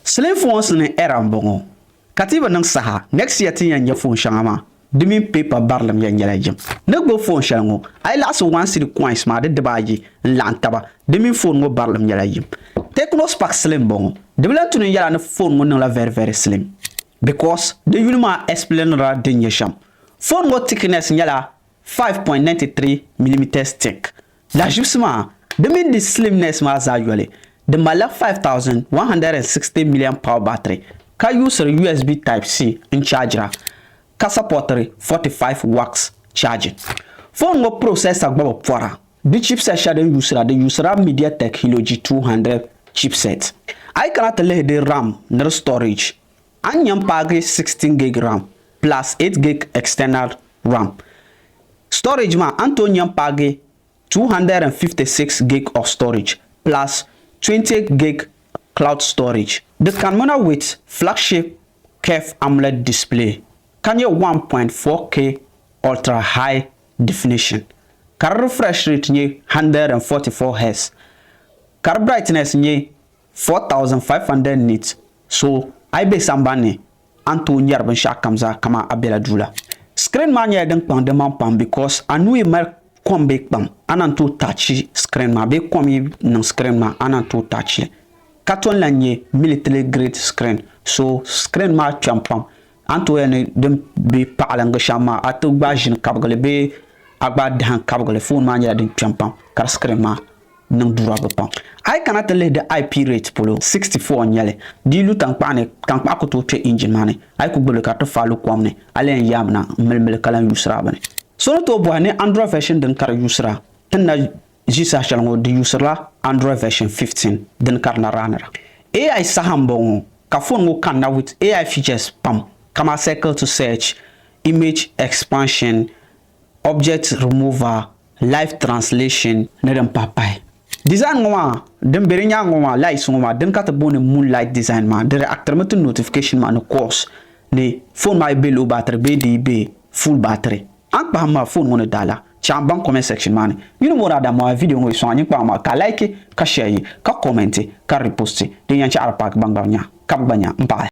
Slim phones ni era m-bɔŋɔ, ka ti yi bi niŋ saha, next year ti ni yɛn nya phone shɛŋa maa, di mini paper barilim yɛn nyɛla yim. Ni gbubi phone shɛli ŋɔ, a yi laɣisi one cedi coins maa di dibaayi n-laɣim taba, di mini phone ŋɔ barilim nyɛla yim. Tecno Spark Slim bɔŋɔ, di bi lahi tu ni n yɛla ni phone ŋɔ niŋla very very slim because di yuli maa explainira din nyɛ shɛm. Phone ŋɔ thickness nyɛla 5.93 millimeters thick. Lahiʒibisi maa, di mini di slimness maa zaa yoli, di malila 5160 milliamp power battery ka yuusiri USB Type-C n-chaajira ka sapɔtiri 45 watts charging. Phone ŋɔ processor gba bi pɔra. Di chipset shɛli din yuusira, di yuusirila MediaTek Helio G200 chipset. A yi kana ti lihi di RAM ni di storage, a ni nya m-paagi 16 gig RAM plus 8 gig external RAM. Storage maa, a ni tooi nya m-paagi 256 gig of storage plus 20 gig cloud storage. Di kanimina with flagship curved AMOLED display ka nyɛ 1.4K ultra high definition ka di refresh rate nyɛ 144 Hz ka di brightness nyɛ 4500 nits so a yi be sambani ni a ni tooi nyari binshɛɣu kam zaa kaman a bela duu la. Screen maa nyɛla din kpaŋ di maŋ pam because a nuu yi mali kom bee kpam a na ni tooi touch screen maa bee kom yi niŋ screen maa a na ni tooi touch li ka tom lahi nyɛ military grade screen so screen maa kpɛm pam a ni tooi yɛli ni din be paɣilingi shɛm maa a ti gbaai ʒini kabigili bee a gbaai dahin kabigili phone maa nyɛla din kpɛm pam ka di screen maa niŋ durable pam. A yi kana ti lihi di IP rate polo, 64 n-nyɛ li. Di yi lu tankpaɣu ni, tankpaɣu ku tooi kpe engine maa ni. A yi ku gbubi li ka di ti faai lu kom ni, a lee yɛn yaami na m-milimili ka lan yuusiri a bini. So ni tooi bɔhi ni Android version dini ka di yuusira? Ti ni na ʒi saha shɛli ŋɔ, di yuusirila Android version 15 dini ka di na raanira. AI saha m-bɔŋɔ ka phone ŋɔ kanna with AI features pam kamani circle to search, image expansion, object remover, live translation ni din pahi pahi. Design ŋɔ maa din be di nyaaŋa ŋɔ maa lights ŋɔ maa din ka ti booni moonlight design maa di reactirimi ti notification maa ni calls ni phone maa yi be low battery bee di yi be full battery. A ni kpahim ma phone ŋɔ ni daa la chaŋ baŋ comment section maa ni. Yi ni bɔri Adamu a video ŋɔ yi sɔŋ a nyin kpaŋ maa ka like ka share yi ka comment ka repost din yɛn chaɣiri paaki ban gba nya ka bɛ gba nya m paɣi.